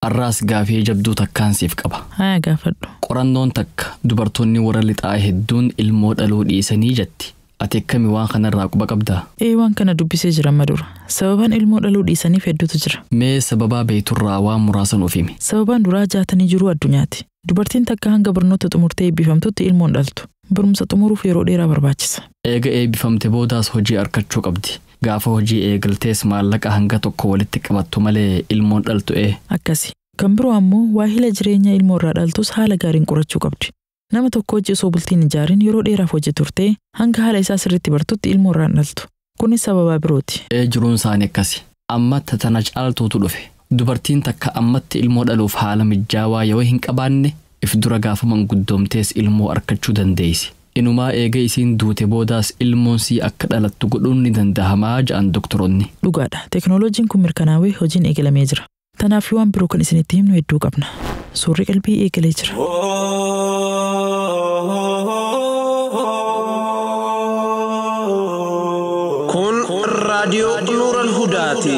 Arraas gaafii jabduu takkaan siif qaba. Haya gaafadhu. Qorannoon takka dubartoonni warra lixaa hedduun ilmoo dhaluu dhiisanii jetti. Ati akkami waan kanarraa quba qabdaa? Ee waan kana dubbisee jira amma dura. Sababaan ilmoo dhaluu dhiisaniif hedduutu jira. Mee sababaa beekturraa waan muraasa nuuf himi. Sababaan duraa jaatanii jiruu addunyaati. Dubartiin takka hanga barnoota xumurtee eebbifamtutti ilmoon dhaltu. Barumsa xumuruuf yeroo dheeraa barbaachisa. Eega eebbifamte boodaas hojii argachuu qabdi. Gaafa hojii eegaltees maallaqa hanga tokko walitti qabattu malee ilmoon dhaltu ee. Akkasi. Kan biroo ammoo waahila jireenya ilmoo irraa dhaltus haala gaariin qorachuu qabdi. Nama tokko hojii osoo bultiin ijaarin yeroo dheeraaf hojii turtee hanga haala isaa sirriitti bartutti ilmoo irraa hin dhaltu. Kunis sababaa birooti. Ee jiruun isaanii akkasi. Amma tana caaltuutu dhufe. Dubartiin takka ammatti ilmoo dhaluuf haala mijaawaa yoo hin qabaanne if dura gaafa manguddoomtees ilmoo argachuu dandeessi. Inumaa eega isiin duute boodaas ilmoon sii akka dhalattu godhuun ni danda'amaa ja'an doktoroonni. Dhugaadha. Teknooloojiin kun mirkanaawee hojiin eegalamee jira. Tanaaf waan biroo kan isinitti himnu hedduu qabna. Suurri qalbii eegalee jira. Kun raadiyoo Nuural Hudaati.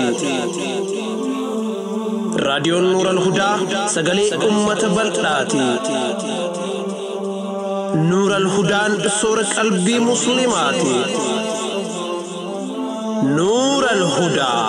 Raadiyoon Nuural Hudaa sagalee uummata bal'aati. Nuural Hudaan soora qalbii Musliimaati. Nuural Hudaa.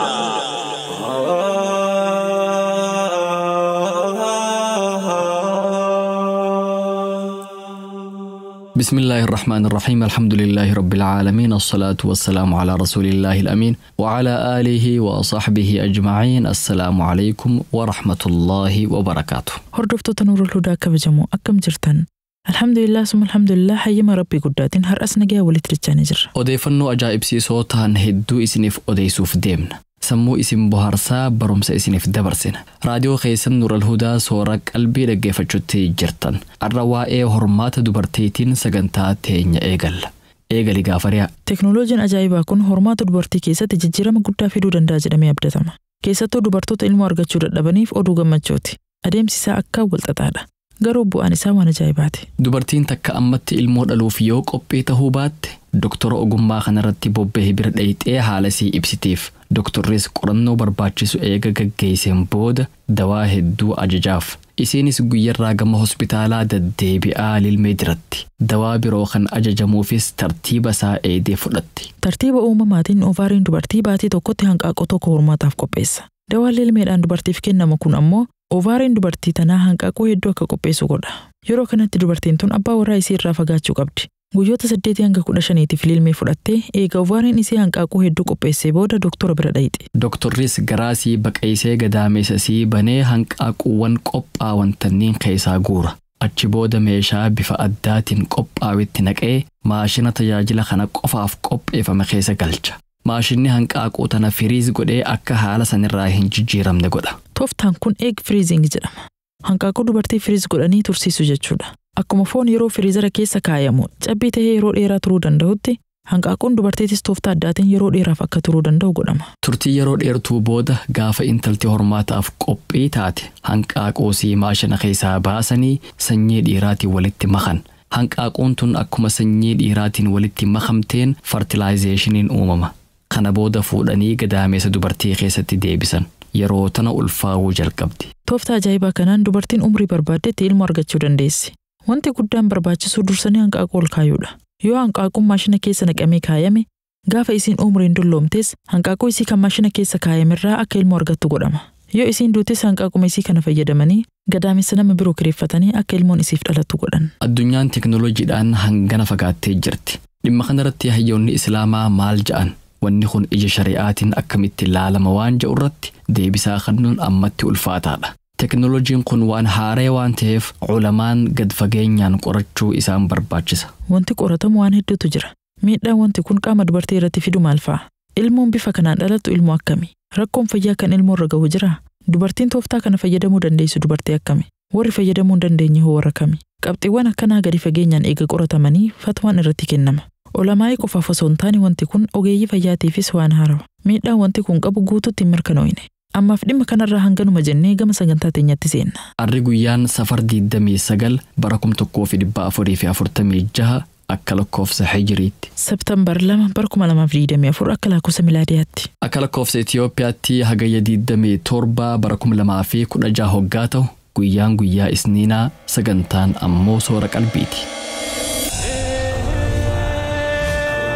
بسم الله الرحمن الرحيم الحمد لله رب العالمين الصلاة والسلام على رسول الله الأمين وعلى آله وصحبه أجمعين السلام عليكم ورحمة الله وبركاته. Hordoftoota Nuurul Hudaa kabajamoo akkam jirtan? Alhamdulillah summa alhamdulillah hayyama Rabbii guddaatiin har'as nagaa walitti dachaanii jirra. Odeeffannoo ajaa'ibsiisoo ta'an hedduu isiniif odeessuuf deemna. Sammuu isin bohaarsaa barumsa isiniif dabarsina. Raadiyoo keessan Nuural Hudaa soora qalbii dhaggeeffachuutti jirtan. Har'a waa'ee hormaata dubartiitiin sagantaa teenya eegalla. Eegali gaafariyaa. Teknooloojiin ajaa'ibaa kun hormaata dubartii keessatti jijjiirama guddaa fiduu danda'a jedhamee abdatama. Keessattuu dubartoota ilmoo argachuu dadhabaniif oduu gammachooti. Adeemsi isaa akka walxaxaadha. Garuu bu'aan isaa waan ajaa'ibaati. Dubartiin takka ammatti ilmoo dhaluuf yoo qophii tahuu baatte doktora ogummaa kanarratti bobba'ee bira dhayxee haala isii ibsitiif. Doktorris qorannoo barbaachisu eega gaggeesseen booda dawaa hedduu ajajaaf. Isiinis guyyarraa gama hospitaalaa deddeebi'aa lilmee jiratti. Dawaa biroo kan ajajamuufis tartiiba isaa eegdee fudhatti. Tartiiba uumamaatiin ovaariin dubartii baatii tokkotti hanqaaquu tokko hormaataaf qopheessa. Dawaan lilmeedhaan dubartiif kennamu kun ammoo ovaariin dubartii tanaa hanqaaquu hedduu akka qopheessu godha. Yeroo kanatti dubartiin tun abbaa warraa isii irraa fagaachuu qabdi. Guyyoota 8 hanga 15tiif lilmee fudhattee eega ovaariin isii hanqaaquu hedduu qopheessee booda doktora bira dhayxe. Doktorris garaasii baqaysee gadaameessa isii banee hanqaaquuwwan qophaawan tanniin keessaa guura. Achi booda meeshaa bifa addaatiin qophaawetti naqee maashina tajaajila kana qofaaf qopheeffame keessa galcha. Maashinni hanqaaquu tana firiiz godhee akka haala sanirraa hin jijjiiramne godha. Tooftaan kun egg freezing jedhama. Hanqaaquu dubartii firiiz godhanii tursiisu jechuudha. Akkuma foon yeroo firiizara keessa kaayamu cabbii tahee yeroo dheeraa turuu danda'utti hanqaaquun dubartiitis tooftaa addaatiin yeroo dheeraaf akka turuu danda'u godhama. Turtii yeroo dheertuu booda gaafa intalti hormaataaf qophii taate hanqaaquu sii maashina keessaa baasanii sanyii dhiiraatiin walitti makan. Hanqaaquun tun akkuma sanyii dhiiraatiin walitti makamteen fartilaayizeeshiniin uumama. Kana booda fuudhanii gadaameessa dubartii keessatti deebisan. Yeroo tana ulfaawuu jalqabdi. Tooftaa ajaa'ibaa kanaan dubartiin umrii barbaaddetti ilmoo argachuu dandeessi. Wanti guddaan barbaachisu dursanii hanqaaquu ol kaayuudha. Yoo hanqaaquun maashina keessa naqamee kaayame gaafa isiin umriin dulloomtes hanqaaquu isii kan maashina keessa kaayamerraa akka ilmoo argattu godhama. Yoo isiin duutes hanqaaquma isii kana fayyadamanii gadaamessa nama biroo kireeffatanii akka ilmoon isiif dhalattu godhan. Addunyaan teknooloojiidhaan hangana fagaattee jirti. Dhimma kanarratti hayyoonni Islaamaa maal ja'an? Wanni kun ija shari'aatiin akkamitti ilaalama waan ja'u irratti deebisaa kennuun ammatti ulfaataadha. Teknooloojiin kun waan haaree waan ta'eef culamaan gad fageenyaan qorachuu isaan barbaachisa. Wanti qoratamu waan hedduutu jira. Miidhaan wanti kun qaama dubartii irratti fidu maal fa'a? Ilmoon bifa kanaan dhalattu ilmoo akkami? Rakkoon fayyaa kan ilmoo irra gahu jiraa? Dubartiin tooftaa kana fayyadamuu dandeessu dubartii akkami? Warri fayyadamuu hin dandeenye hoo warra kami? Qabxiiwwan akkanaa gadi fageenyaan eega qoratamanii fatwaan irratti kennama. Olamaa'ii qofaaf osoo hin taane wanti kun ogeeyyii fayyaatiifis waan haarawa. Miidhaan wanti kun qabu guutuutti hin mirkanoofne. Ammaaf dhimma kanarraa hanganuma jennee gama sagantaa teenyatti seenna. Arri guyyaan safar 29 bara 1446 Akka lakkoofsa Hijiriitti. Septembar 2 bara 2024 akka lakkoofsa Milaadiyaatti. Akka lakkoofsa Itiyoophiyaatti hagayya 27 bara 2016 hoggaa ta'u guyyaan guyyaa Isniinaa sagantaan ammoo soora qalbiiti.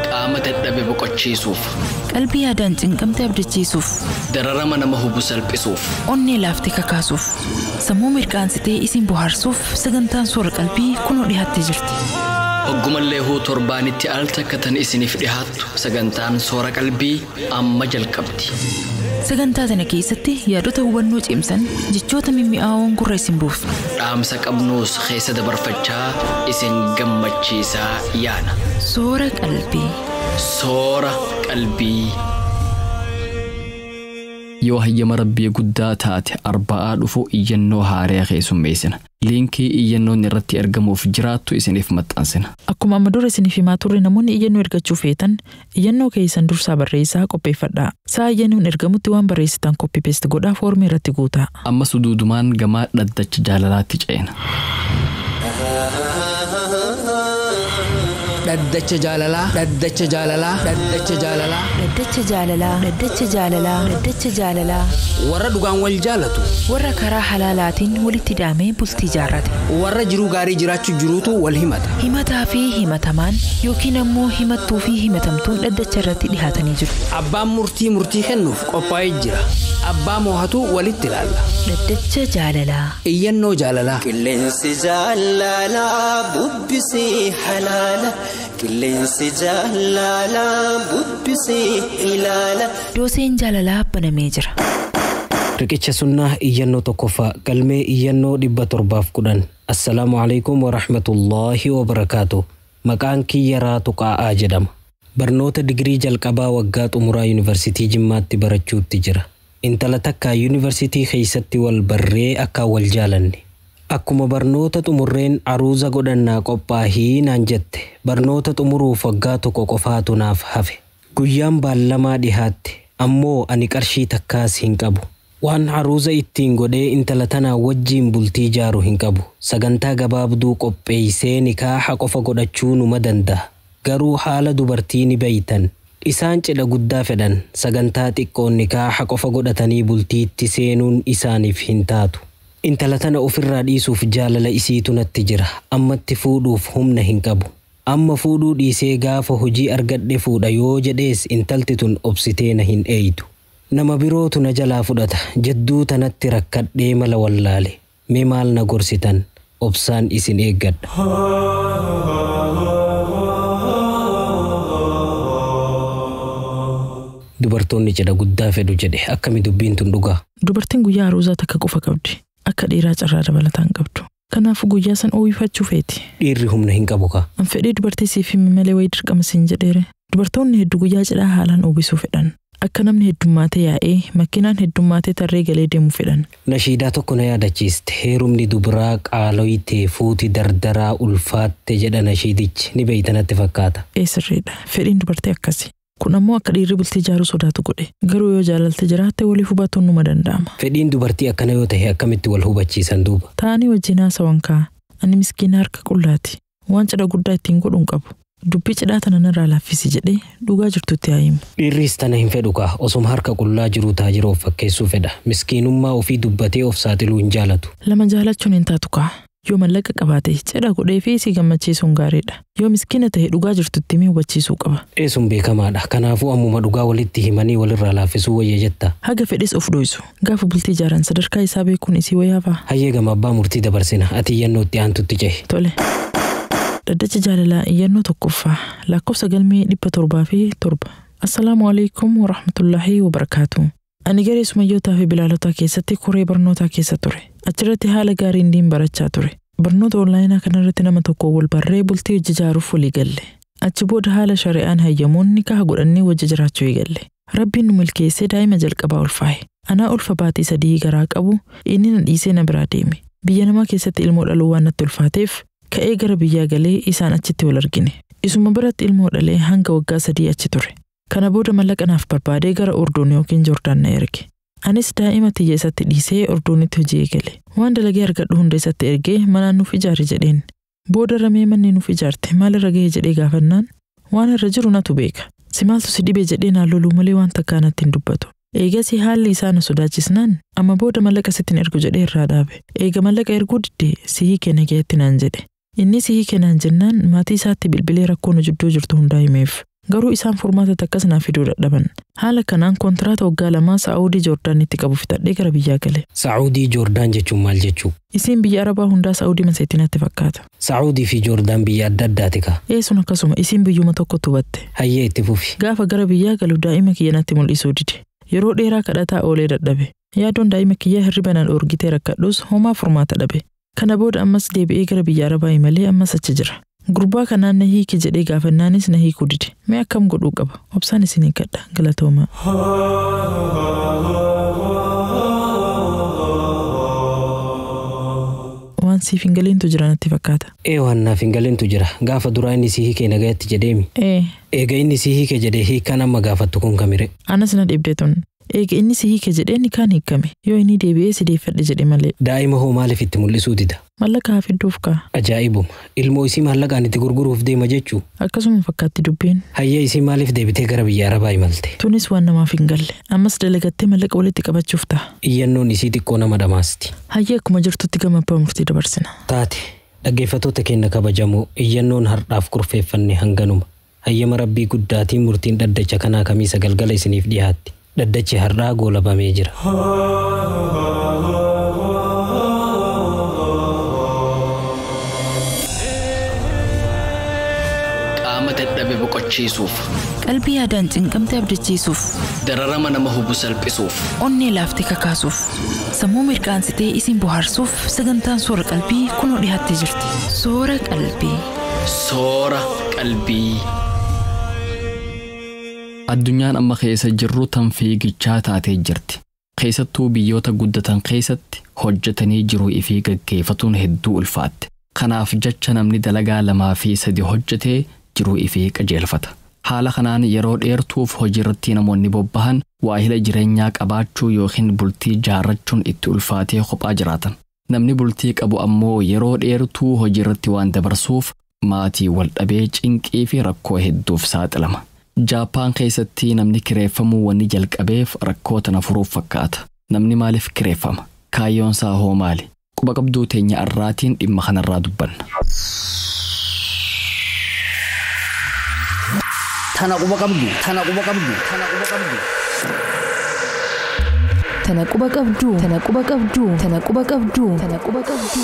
Qaama dadhabe boqochiisuuf. Qalbii yaadaan cinqamte abdachiisuuf. Dararama nama hubu salphisuuf. Onnee laaftee kakaasuuf. Sammuu mirqaansitee isin bohaarsuuf sagantaan soora qalbii kunoo dhiyaattee jirti. Hoggumallee huu torbaanitti al takkatan isiniif dhihaattu sagantaan soora qalbii amma jalqabdi. Sagantaa tana keessatti yaadota hubannoo cimsan jechoota mimmi'aawoon gurra isin buufna. Dhaamsa qabnuus keessa dabarfachaa isin gammachiisaa yaana. Soora qalbii. Soora qalbii. Yoo hayyama rabbii guddaa taate arba'aa dhufu iyyannoo haaraa keessummeessina. Liinkii iyyannoon irratti ergamuuf jiraattu isiniif maxxansina. Akkuma amma dura isiniif himaa turre namoonni iyyannoo ergachuu feetan iyyannoo keessan dursaa barreessaa qopheeffadhaa. Sa'a iyyannoon ergamutti waan barreessitan koppii peesti godhaa foormii irratti guutaa. Amma suduudumaan gamaa dhaddacha jaalalaatti ceena. Dhaddacha jaalalaa. Dhaddacha jaalalaa. Dhaddacha jaalalaa. Dhaddacha jaalalaa. Dhaddacha jaalalaa. Dhaddacha jaalalaa. Warra dhugaan wal jaalatu. Warra karaa halaalaatiin walitti hidhamee bultii jaarrate. Warra jiruu gaarii jiraachuu jiruutu wal himata. Himataa fi himatamaan yookiin ammoo himattuu fi himatamtuun dhaddacha irratti dhihaatanii jiru. Abbaan murtii murtii kennuuf qophaa'ee jira. Abbaa moohatu walitti ilaalla. Dhaddacha jaalalaa. Iyyannoo jaalalaa. Qilleensi jaalalaa bubbisee halaala. Qilleensi jaalalaa bubbisee ilaala. Dooseen jaalalaa banamee jira. Riqicha sunnaa iyyannoo tokkoffaa galmee iyyannoo 710. Assalaamu alaikum wa rahmatullaahi wa barakaatu. Maqaan kiyya Raatu Qaa'aa jedhama. Barnoota digirii jalqabaa waggaa xumuraa yuunivarsiitii Jimmaatti barachuutti jira. Intala takkaa yuunivarsiitii keessatti wal barree akka wal jaalanne. Akkuma barnoota xumurreen aruuza godhannaa qophaahii naan jette. Barnoota xumuruuf waggaa tokko qofaatu naaf hafe. Guyyaan baallamaa dhihaatte ammoo ani qarshii takkaas hin qabu. Waan aruuza ittiin godhee intala tanaa wajjiin bultii jaaru hin qabu. Sagantaa gabaabduu qopheessee nikaaha qofa godhachuu numa danda'a. Garuu haala dubartii ni beeytan. Isaan cidha guddaa fedhan sagantaa xiqqoon nikaaha qofa godhatanii bultiitti seenuun isaaniif hin taatu. Intala tana ofirraa dhiisuuf jaalala isiitu natti jira. Ammatti fuudhuuf humna hin qabu. Amma fuudhuu dhiisee gaafa hojii argadhe fuudha yoo jedhees intalti tun obsitee na hin eeydu. Nama birootu na jalaa fudhata. Jedduu tanatti rakkadhee mala wallaale. Mee maal na gorsitan? Obsaan isin eeggadha. Dubartoonni cidha guddaa fedhu jedhe akkami dubbiin tun dhugaa? Dubartiin guyyaa aruuzaa takka qofa qabdi. Akka dhiiraa carraa dabalataan qabdu. Kanaafuu guyyaa san ooyifachuu feeti. Dhiirri humna hin qabu kaa. An fedhii dubartii siif himi malee wayii dirqama siin jedheere. Dubartoonni hedduu guyyaa cidhaa haalaan uwwisuu fedhan. Akka namni heddummaatee yaa'ee makiinaan heddummaatee tarree galee deemu fedhan. Nashiidaa tokko na yaadachiiste. Heerumni dubaraa qaaloyitee fuuti dardaraa ulfaatte jedha nashiidichi ni beeyta natti fakkaata. Ee sirriidha. Fedhiin dubartii akkasi. Kun ammoo akka dhiirri bultii ijaaruu sodaatu godhe. Garuu yoo jaalalte jiraatte waliif hubatuun numa danda'ama. Fedhiin dubartii akkana yoo ta'e akkamitti wal hubachiisan duuba? Taa'anii wajjin haasawan kaa. Ani miskiina harka qullaati. Waan cidha guddaa ittiin godhu hin qabu. Dubbii cidhaa tana narraa laaffisi jedhee dhugaa jirtutti haa himu. Dhiirris tana hin fedhu kaa. Osuma harka qullaa jiruu taajira of fakkeessuu fedha. Miskiinummaa ofii dubbatee of saaxiluu hin jaalatu. Lama jaalachuun hin taatu kaa. Yoo mallaqa qabaate cidha godhee fi si gammachiisuun gaariidha. Yoo miskiina ta'e dhugaa jirtutti himee hubachiisuu qaba. Eessuun beekamaadha. Kanaafuu ammuma dhugaa walitti himanii walirraa laaffisuu wayya jetta. Haga fedhes of dho'isu. Gaafa bultii ijaaran sadarkaa isaa beekuun isii wayyaa fa'a. Hayyee gama abbaa murtii dabarsina. Ati iyyannoo itti aantutti cehi. Tole. Dhaddacha jaalalaa iyyannoo tokkoffaa lakkoofsa galmee 707. Assalaamu alaikum warahmatullaahi wabarakaatu. Ani garee sumayyootaa fi bilaalotaa keessatti koree barnootaa keessa ture. Achirratti haala gaariin diin barachaa ture. Barnoota onlaayinaa kanarratti nama tokko wal barree bultii hojii ijaaruuf walii galle. Achi booda haala shari'aan hayyamuun nikaha godhannee wajji jiraachuu eegalle. Rabbiin nu milkeessee daa'ima jalqabaa ulfaa'e. Anaa ulfa baatii 3 garaa qabu inni na dhiisee na biraa deeme. Biyya namaa keessatti ilmoo dhaluu waan natti ulfaateef ka'ee gara biyyaa galee isaan achitti wal argine. Isuma biratti ilmoo dhalee hanga waggaa 3 achi ture. Kana booda mallaqa naaf barbaadee gara Ordoon yookiin Joordaan na erge. Anis daa'ima tiyya isatti dhiisee Ordoonitti hojii eegale. Waan dalagee argadhu hunda isatti ergee manaan nuuf ijaari jedheen. Booda ramee manni nuuf ijaarte maalirra gahe jedhee gaafannaan waan irra jiru natu beeka. Si maaltu si dhibe jedhee naan loluu malee waan takkaa natti hin dubbatu. Eegasii haalli isaa na sodaachisnaan amma booda mallaqa sitti hin ergu jedhee irraa dhaabe. Eega mallaqa erguu didde si hiike nagayetti naan jedhe. Inni si hiike naan jennaan maatii isaatti bilbilee rakkoo nu jidduu jirtu hundaa himeef. Garuu isaan furmaata takkas naaf fiduu dadhaban. Haala kanaan kontiraata waggaa 2 Saa'udii Joordaanitti qabu fixadhee gara biyyaa gale. Saa'udii Joordaan jechuun maal jechuu? Isiin biyya Arabaa hundaa Saa'udii maseetti natti fakkaata. Saa'udii fi Joordaan biyya adda addaati kaa. Eessun akkasuma isiin biyyuma tokkotti hubatte. Hayyee itti fufi. Gaafa gara biyyaa galu daa'ima kiyya natti mul'isuu dide. Yeroo dheeraa kadhataa oolee dadhabe. Yaadoon daa'ima kiyyaa hirriba na dhoorgitee rakkadhus homaa furmaata dhabe. Kana booda ammas deebi'ee gara biyya Arabaa imalee ammas achi jira. Gurbaa kanaan na hiiki jedhee gaafannaanis na hiikuu dide. Mee akkam godhuu qaba? Obsaan isin eeggadha. Galatoomaa. Waan siif hin galiintu jira natti fakkaata. Ee waan naaf hin galintu jira. Gaafa duraa inni si hiike nagayatti jedheemi. Ee. Eega inni si hiike jedhee hiikkaan amma gaafattu kun kamire? Anas na dhibde tun. Eega inni si hiike jedhee ni kaan hiikame. Yoo inni deebi'ee si deeffadhe jedhe malee. Daa'ima hoo maaliif itti mul'isuu dida? Mallaqa haa fidduuf kaa. Ajaa'ibuma. Ilmoo isii maallaqaan itti gurguruuf deema jechuu? Akkasuma fakkaatti dubbiin. Hayyee isii maaliif deebitee gara biyya Arabaa imalte? Tunis waan namaaf hin galle. Ammas dalagattee mallaqa walitti qabachuuf ta'a. Iyyannoon isii xiqqoo nama dhamaasti. Hayyee akkuma jirtutti gama abbaa murtii dabarsina. Taate dhaggeeffattoota keenya kabajamoo iyyannoon har'aaf kurfeeffanne hanganuma. Hayyama rabbii guddaatiin murtiin dhaddacha kanaa kamiisa galgala isiniif dhiyaatti. Dhaddachi har'aa goolabamee jira. Qaama dadhabe boqochiisuuf. Qalbii yaadaan cinqamte abdachiisuuf. Dararama nama hubu salphisuuf. Onnee laaftee kakaasuuf. Sammuu mirqaansitee isin bohaarsuuf sagantaan soora qalbii kunoo dhiyaattee jirti. Soora qalbii. Soora qalbii. Addunyaan amma keessa jirru tan fiigichaa taatee jirti. Keessattuu biyyoota guddatan keessatti hojjetanii jiruu ifii gaggeeffatuun hedduu ulfaatte. Kanaaf jecha namni dalagaa 2 fi 3 hojjetee jiruu ifii qajeelfata. Haala kanaan yeroo dheertuuf hojiirratti namoonni bobbahan waahila jireenyaa qabaachuu yookiin bultii jaarrachuun itti ulfaatee kophaa jiraatan. Namni bultii qabu ammoo yeroo dheertuu hojiirratti waan dabarsuuf maatii wal dhabee cinqii fi rakkoo hedduuf saaxilama. Jaappaan keessatti namni kireeffamuu wanni jalqabeef rakkoo tana furuuf fakkaata. Namni maaliif kireeffama? Kaayyoon isaa hoo maali? Quba qabduu teenya arraatiin dhimma kanarraa dubbanna. Tana quba qabdu. Tana quba qabdu. Tana quba qabdu. Tana quba qabdu. Tana quba qabdu. Tana quba qabdu. Tana quba qabdu.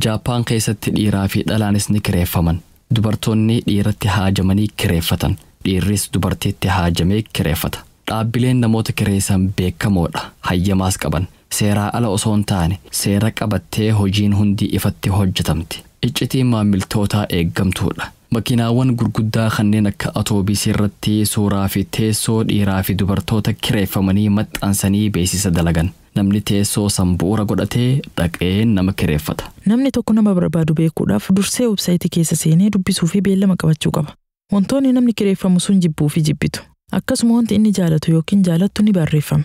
Jaappaan keessatti dhiiraa fi dhalaanis ni kireeffaman. Dubartoonni dhiiratti haajamanii kireeffatan. Dhiirris dubartiitti haajamee kireeffata. Dhaabbileen namoota kireessan beekamoodha. Hayyamaas qaban. Seeraa ala osoo hin taane seera qabattee hojiin hundi ifatti hojjetamti. Iccitiin maamiltootaa eeggamtuudha. Makiinaawwan gurguddaa kanneen akka atoobisii irratti suuraa fi teessoo dhiiraa fi dubartoota kireeffamanii maxxansanii beeksisa dalagan. Namni teessoo san bu'uura godhatee dhaqee nama kireeffata. Namni tokko nama barbaadu beekuudhaaf dursee websaayitii keessa seenee dubbisuu fi beellama qabachuu qaba. Wantoonni namni kireeffamu sun jibbuu fi jibbitu. Akkasuma wanti inni jaalatu yookiin jaalattu ni barreeffama.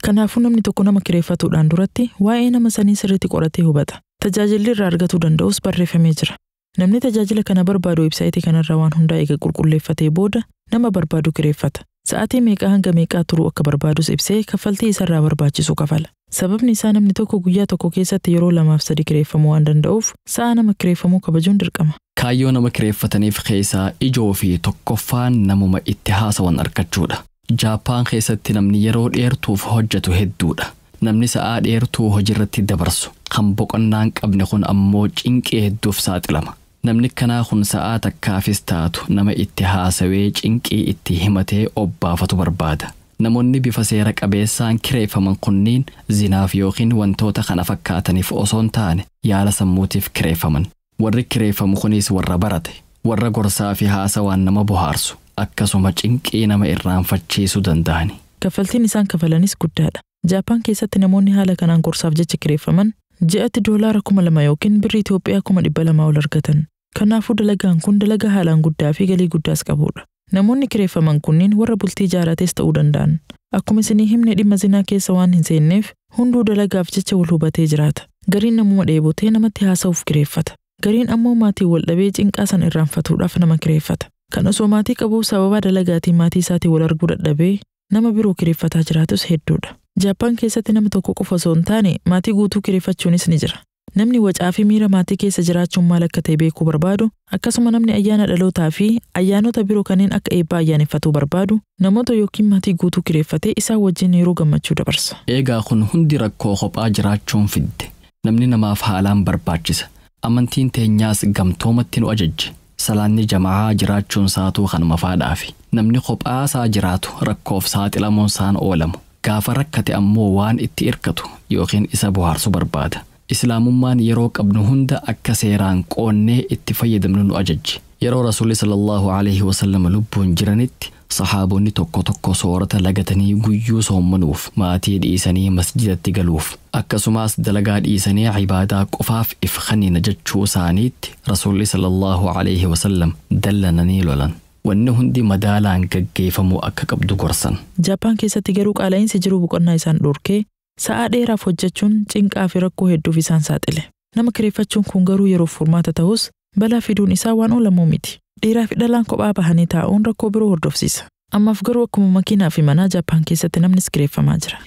Kanaafuu namni tokko nama kireeffatuudhaan duratti waa'ee nama sanii sirriitti qoratee hubata. Tajaajilli irraa argatuu danda'us barreeffamee jira. Namni tajaajila kana barbaadu websaayitii kanarraa waan hundaa eega qulqulleeffatee booda nama barbaadu kireeffata. Sa'aatii meeqaa hanga meeqaa turuu akka barbaadus ibsee kaffaltii isarraa barbaachisu kafala. Sababni isaa namni tokko guyyaa tokko keessatti yeroo 2 fi 3 kireeffamuu waan danda'uuf sa'a nama kireeffamuu kabajuun dirqama. Kaayyoo nama kireeffataniif keessaa ijoo fi tokkoffaan namuma itti haasawan argachuudha. Jaappaan keessatti namni yeroo dheertuuf hojjetu hedduudha. Namni sa'aa dheertuu hojiirratti dabarsu kan boqonnaan qabne kun ammoo cinqii hedduuf saaxilama. Namni kanaa kun sa'aa takkaafis taatu nama itti haasawee cinqii itti himatee obbaafatu barbaada. Namoonni bifa seera qabeessaan kireeffaman kunniin zinaaf yookiin wantoota kana fakkaataniif osoo hin taane yaala sammuutiif kireeffaman. Warri kireeffamu kunis warra barate, warra gorsaa fi haasawaan nama bohaarsu, akkasuma cinqii nama irraanfachiisuu danda'ani. Kaffaltiin isaan kafalanis guddaadha. Jaappaan keessatti namoonni haala kanaan gorsaaf jecha kireeffaman ji'atti $2,000 yookiin birrii Itoophiyaa 200,000 ol argatan. Kanaafuu dalagaan kun dalagaa haalaan guddaa fi galii guddaas qabudha. Namoonni kireeffaman kunniin warra bultii ijaarrates ta'uu danda'an. Akkuma isinii himne dhimma zinaa keessa waan hin seenneef hunduu dalagaaf jecha wal hubatee jiraata. Gariin namuma dheebotee namatti haasa'uuf kireeffata. Gariin ammoo maatii wal dhabee cinqaa san irraanfatuudhaaf nama kireeffata. Kan osoo maatii qabuu sababa dalagaatiin maatii isaatiin wal arguu dadhabee nama biroo kireeffataa jiraatus hedduudha. Jaappaan keessatti nama tokko qofa osoo hin taane maatii guutuu kireeffachuunis ni jira. Namni wacaa fi miira maatii keessa jiraachuun maal akka ta'e beekuu barbaadu, akkasuma namni ayyaana dhalootaa fi ayyaanota biroo kanneen akka eebbaa ayyaaneffatuu barbaadu, namoota yookiin maatii guutuu kireeffatee isaan wajjin yeroo gammachuu dabarsa. Eegaa kun hundi rakkoo kophaa jiraachuun fidde. Namni namaaf haalaan barbaachisa. Amantiin teenyaas gamtoomatti nu ajajje. Salaanni jama'aa jiraachuun saatuu kanuma faadhaafi. Namni kophaasaa jiraatu rakkoof saaxilamuun saan oolamu. Gaafa rakkate ammoo waan itti irkatu yookiin isa bohaarsu barbaada. Islaamummaan yeroo qabnu hunda akka seeraan qoonnee itti fayyadamnu nu ajajje. Yeroo Rasuulli sallallahu alaihi wasallam lubbuun jiranitti sahaabonni tokko tokko soorata lagatanii guyyuu soommanuuf, maatii dhiisanii masjidatti galuuf, akkasumas dalagaa dhiisanii cibaadaa qofaaf if kennina jechuu isaaniitti Rasuulli sallallahu alaihi wasallam dallananii lolan. Wanni hundi madaalaan gaggeeffamuu akka qabdu gorsan. Jaappaan keessatti garuu qaala'insi jiruu boqonnaa isaan dhorkee sa'aa dheeraaf hojjechuun cinqaa fi rakkoo hedduuf isaan saaxile. Nama kireeffachuun kun garuu yeroof furmaata ta'us balaa fiduun isaa waan oolamuu miti. Dhiiraa fi dhalaan kophaa bahanii taa'uun rakkoo biroo hordofsiisa. Ammaaf garuu akkuma makiinaa fi manaa Jaappaan keessatti namnis kireeffamaa jira.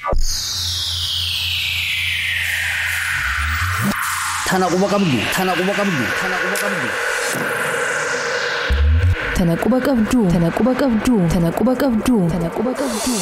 Tana quba qabdu. Tana quba qabdu. Tana quba qabdu. Tana quba qabdu. Tana quba qabdu. Tana quba qabdu. Tana quba qabdu.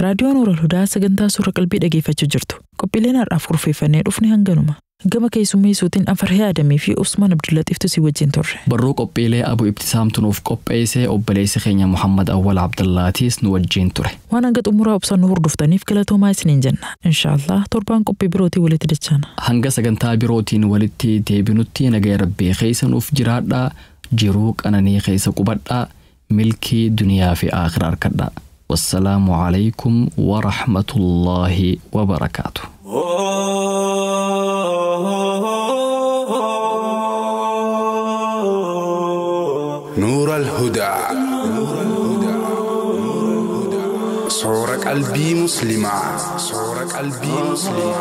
Raadiyoon Nuural Hudaa sagantaa suura qalbii dhageeffachuu jirtu. Qophiileen har'aaf kurfeeffannee dhufne hanganuma. Gama keessummeessuutiin Anfarhee Adamii fi Usmaan Abdullaxiiftu si wajjin turre. Barruu qophiilee Abu Ibtisaamtu nuuf qopheessee obboleessi keenya Muhammad Awwal Abdullaatiis nu wajjin ture. Waan hanga xumuraa obsaan nu hordoftaniif galatoomaa isiniin jenna. Inshaallah torbaan qophii birootiin walitti dachaana. Hanga sagantaa birootiin walitti deebinutti nagaya rabbii keessa nuuf jiraadhaa, jiruu qananii keessa qubadhaa, milkii duniyaa fi aakhira harkadhaa. والسلام عليكم ورحمة الله وبركاته. نور الهدى صورة قلبي مسلمة، صورة قلبي مسلمة.